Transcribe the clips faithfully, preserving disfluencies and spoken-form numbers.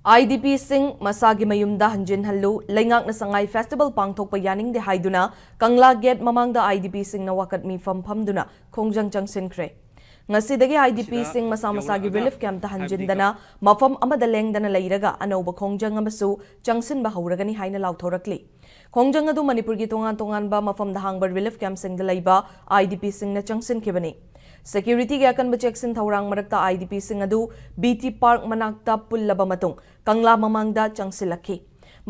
IDPꯁꯤꯡ ꯃꯁꯥꯒꯤ ꯃꯌꯨꯝꯗ ꯍꯟꯖꯤꯟꯍꯜꯂꯨ, ꯂꯩꯉꯥꯛꯅ ꯁꯉꯥꯏ ꯐꯦꯁꯇꯤꯚꯦꯜ ꯄꯥꯡꯊꯣꯛꯄ ꯌꯥꯅꯤꯡꯗꯦ ꯍꯥꯏꯗꯨꯅ ꯀꯪꯂꯥ ꯒꯦꯠ ꯃꯃꯥꯡꯗ IDPꯁꯤꯡꯅ ꯋꯥꯀꯠ ꯃꯤꯐꯝ ꯐꯝꯗꯨꯅ ꯈꯣꯡꯖꯪ ꯆꯪꯁꯤꯟꯈ꯭ꯔꯦ꯫ ꯉꯁꯤꯗꯒꯤ IDPꯁꯤꯡ ꯃꯁꯥ ꯃꯁꯥꯒꯤ ꯔꯤꯂꯤꯐ ꯀꯦꯝꯞꯇ ꯍꯟꯖꯤꯟꯗꯅ ꯃꯐꯝ ꯑꯃꯗ ꯂꯦꯡꯗꯅ ꯂꯩꯔꯒ ꯑꯅꯧꯕ ꯈꯣꯡꯖꯪ ꯑꯃꯁꯨ ꯆꯪꯁꯤꯟꯕ ꯍꯧꯔꯒꯅꯤ ꯍꯥꯏꯅ ꯂꯥꯎꯊꯣꯔꯛꯂꯤ꯫ ꯈꯣꯡꯖꯪ ꯑꯗꯨ ꯃꯅꯤꯄꯨꯔꯒꯤ ꯇꯣꯉꯥꯟ ꯇꯣꯉꯥꯟꯕ ꯃꯐꯝꯗ ꯍꯥꯡꯕ ꯔꯤꯂꯤꯐ ꯀꯦꯝꯞꯁꯤꯡꯗ ꯂꯩꯕ IDPꯁꯤꯡꯅ ꯆꯪꯁꯤꯟꯈꯤꯕꯅꯤ꯫ ꯁꯦꯀ꯭ꯌꯨꯔꯤꯇꯤꯒꯤ ꯑꯀꯟꯕ ꯆꯦꯛꯁꯤꯟ ꯊꯧꯔꯥꯡ ꯃꯔꯛꯇ IDPꯁꯤꯡ ꯑꯗꯨ BT ꯄꯥꯔꯛ ꯃꯅꯥꯛꯇ ꯄꯨꯜꯂꯕ ꯃꯇꯨꯡ ꯀꯪꯂꯥ ꯃꯃꯥꯡꯗ ꯆꯪꯁꯤꯜꯂꯛꯈꯤ꯫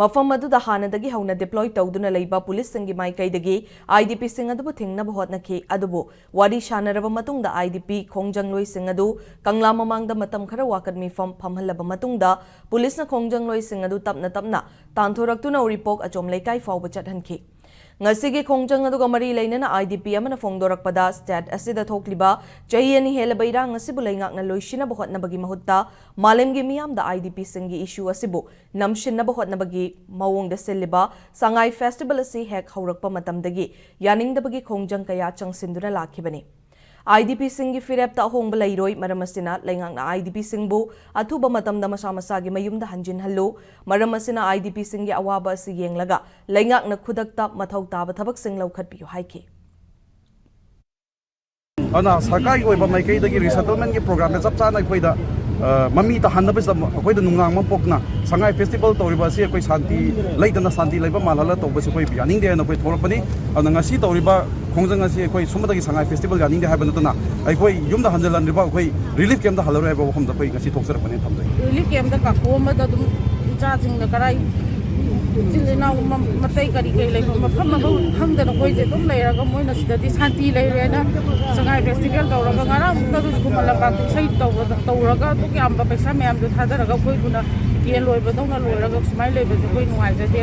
ꯃꯐꯝ ꯑꯗꯨꯗ ꯍꯥꯟꯅꯗꯒꯤ ꯍꯧꯅ ꯗꯤꯄ꯭ꯂꯣꯏ ꯇꯧꯗꯨꯅ ꯂꯩꯕ ꯄꯨꯂꯤꯁꯁꯤꯡꯒꯤ ꯃꯥꯏꯀꯩꯗꯒꯤ IDPꯁꯤꯡ ꯑꯗꯨꯕꯨ ꯊꯤꯡꯅꯕ ꯍꯣꯠꯅꯈꯤ, ꯑꯗꯨꯕꯨ ꯋꯥꯔꯤ ꯁꯥꯟꯅꯔꯕ ꯃꯇꯨꯡꯗ IDP ꯈꯣꯡꯖꯪꯂꯣꯏꯁꯤꯡ ꯑꯗꯨ ꯀꯪꯂꯥ ꯃꯃꯥꯡꯗ ꯃꯇꯝ ꯈꯔ ꯋꯥꯀꯠ ꯃꯤꯐꯝ ꯐꯝꯍꯜꯂꯕ ꯃꯇꯨꯡꯗ ꯄꯨꯂꯤꯁꯅ ꯈꯣꯡꯖꯪꯂꯣꯏꯁꯤꯡ ꯑꯗꯨ ꯇꯞꯅ ꯇꯞꯅ ꯇꯥꯟꯊꯣꯔꯛꯇꯨꯅ ꯎꯔꯤꯄꯣꯛ ꯑꯆꯣꯝ ꯂꯩꯀꯥꯏ ꯐꯥꯎꯕ ꯆꯠꯍꯟꯈꯤ꯫ ꯉꯁꯤꯒꯤ ꯈꯣꯡꯖꯪ ꯑꯗꯨꯒ ꯃꯔꯤ ꯂꯩꯅꯅ IDP ꯑꯃꯅ ꯐꯣꯡꯗꯣꯔꯛꯄꯗ, ꯁ꯭ꯇꯦꯠ ꯑꯁꯤꯗ ꯊꯣꯛꯂꯤꯕ ꯆꯍꯤ ꯑꯅꯤ ꯍꯦꯜꯂꯕ ꯏꯔꯥꯡ ꯑꯁꯤꯕꯨ ꯂꯩꯉꯥꯛꯅ ꯂꯣꯏꯁꯤꯟꯅꯕ ꯍꯣꯠꯅꯕꯒꯤ ꯃꯍꯨꯠꯇ ꯃꯥꯂꯦꯝꯒꯤ ꯃꯤꯌꯥꯝꯗ IDPꯁꯤꯡꯒꯤ ꯏꯁꯨ ꯑꯁꯤꯕꯨ ꯅꯝꯁꯤꯟꯅꯕ ꯍꯣꯠꯅꯕꯒꯤ ꯃꯑꯣꯡꯗ ꯁꯤꯜꯂꯤꯕ ꯁꯉꯥꯏ ꯐꯦꯁꯇꯤꯚꯦꯜ ꯑꯁꯤ ꯍꯦꯛ ꯍꯧꯔꯛꯄ ꯃꯇꯝꯗꯒꯤ ꯌꯥꯅꯤꯡꯗꯕꯒꯤ ꯈꯣꯡꯖꯪ ꯀꯌꯥ ꯆꯪꯁꯤꯟꯗꯨꯅ ꯂꯥꯛꯈꯤꯕꯅꯤ꯫ IDPꯁꯤꯡꯒꯤ ꯐꯤꯔꯦꯞꯇ ꯑꯍꯣꯡꯕ ꯂꯩꯔꯣꯏ, ꯃꯔꯝ ꯑꯁꯤꯅ ꯂꯩꯉꯥꯛꯅ IDPꯁꯤꯡꯕꯨ ꯑꯊꯨꯕ ꯃꯇꯝꯗ ꯃꯁꯥ ꯃꯁꯥꯒꯤ ꯃꯌꯨꯝꯗ ꯍꯟꯖꯤꯟꯍꯜꯂꯨ, ꯃꯔꯝ ꯑꯁꯤꯅ IDPꯁꯤꯡꯒꯤ ꯑꯋꯥꯕ ꯑꯁꯤ ꯌꯦꯡꯂꯒ ꯂꯩꯉꯥꯛꯅ ꯈꯨꯗꯛꯇ ꯃꯊꯧ ꯇꯥꯕ ꯊꯕꯛꯁꯤꯡ ꯂꯧꯈꯠꯄꯤꯌꯨ ꯍꯥꯏꯈꯤ꯫ ꯑꯗꯨꯅ ꯁꯔꯀꯥꯔꯒꯤ ꯑꯣꯏꯕ ꯃꯥꯏꯀꯩꯗꯒꯤ ꯔꯤꯁꯦꯇꯜꯃꯦꯟꯒꯤ ꯄ꯭ꯔꯣꯒ꯭ꯔꯥꯝꯗ ꯆꯞ ꯆꯥꯅ ꯑꯩꯈꯣꯏꯗ ꯃꯃꯤ ꯇꯥꯍꯟꯅꯕꯁꯤꯗ ꯑꯩꯈꯣꯏꯗ ꯅꯨꯡꯅꯥꯡ ꯑꯃ ꯄꯣꯛꯅ ꯁꯉꯥꯏ ꯐꯦꯁꯇꯤꯚꯦꯜ ꯇꯧꯔꯤꯕ ꯑꯁꯤ ꯑꯩꯈꯣꯏ ꯁꯥꯟꯇꯤ ꯂꯩꯇꯅ ꯁꯥꯟꯇꯤ ꯂꯩꯕ ꯃꯥꯜꯍꯜꯂ ꯇꯧꯕꯁꯤ ꯑꯩꯈꯣꯏ ꯌꯥꯅꯤꯡꯗꯦ ꯍꯥꯏꯅ ꯑꯩꯈꯣꯏ ꯊꯣꯛꯂꯛꯄꯅꯤ꯫ ꯑꯗꯨꯅ ꯉꯁꯤ ꯇꯧꯔꯤꯕ ꯈꯣꯡꯖꯪ ꯑꯁꯤ ꯑꯩꯈꯣꯏ ꯁꯨꯝꯃꯇꯒꯤ ꯁꯉꯥꯏ ꯐꯦꯁꯇꯤꯚꯦꯜ ꯌꯥꯅꯤꯡꯗꯦ ꯍꯥꯏꯕ ꯅꯠꯇꯅ ꯑꯩꯈꯣꯏ ꯌꯨꯝꯗ ꯍꯟꯖꯤꯜꯍꯟꯗ꯭ꯔꯤꯕ ꯑꯩꯈꯣꯏ ꯔꯤꯂꯤꯐ ꯀꯦꯝꯞꯇ ꯍꯜꯂꯔꯣꯏ ꯍꯥꯏꯕ ꯋꯥꯐꯝꯗ ꯑꯩꯈꯣꯏ ꯉꯁꯤ ꯊꯣꯛꯆꯔꯛꯄꯅꯦꯅ ꯊꯝꯖꯒꯦ꯫ ꯔꯤꯂꯤꯐ ꯀꯦꯝꯞꯇ ꯀꯥꯈꯣꯛꯑꯝꯕꯗ ꯑꯗꯨꯝ ꯏꯆꯥꯁꯤꯡꯅ ꯀꯔꯥꯏ ꯏꯆꯤꯜ ꯏꯅꯥꯎ ꯃꯇꯩ ꯀꯔꯤ ꯀꯔꯤ ꯂꯩꯕ ꯃꯐꯝ ꯑꯃ ꯈꯪꯗꯅ ꯑꯩꯈꯣꯏꯁꯦ ꯑꯗꯨꯝ ꯂꯩꯔꯒ ꯃꯣꯏꯅ ꯁꯤꯗꯗꯤ ꯁꯥꯟꯇꯤ ꯂꯩꯔꯦꯅ ꯁꯉꯥꯏ ꯐꯦꯁꯇꯤꯚꯦꯜ ꯇꯧꯔꯒ ꯉꯔꯥꯡꯃꯨꯛꯇꯗꯁꯨ ꯈꯨꯃꯟ ꯂꯝꯄꯥꯛꯇ ꯏꯁꯩ ꯇꯧꯔꯒ ꯑꯗꯨꯛ ꯌꯥꯝꯕ ꯄꯩꯁꯥ ꯃꯌꯥꯝꯗꯣ ꯊꯥꯗꯔꯒ ꯑꯩꯈꯣꯏꯕꯨꯅ ꯌꯦꯟ ꯂꯣꯏꯕꯗꯧꯅ ꯂꯣꯏꯔꯒ ꯁꯨꯃꯥꯏꯅ ꯂꯩꯕꯁꯦ ꯑꯩꯈꯣꯏ ꯅꯨꯡꯉꯥꯏꯖꯗꯦ꯫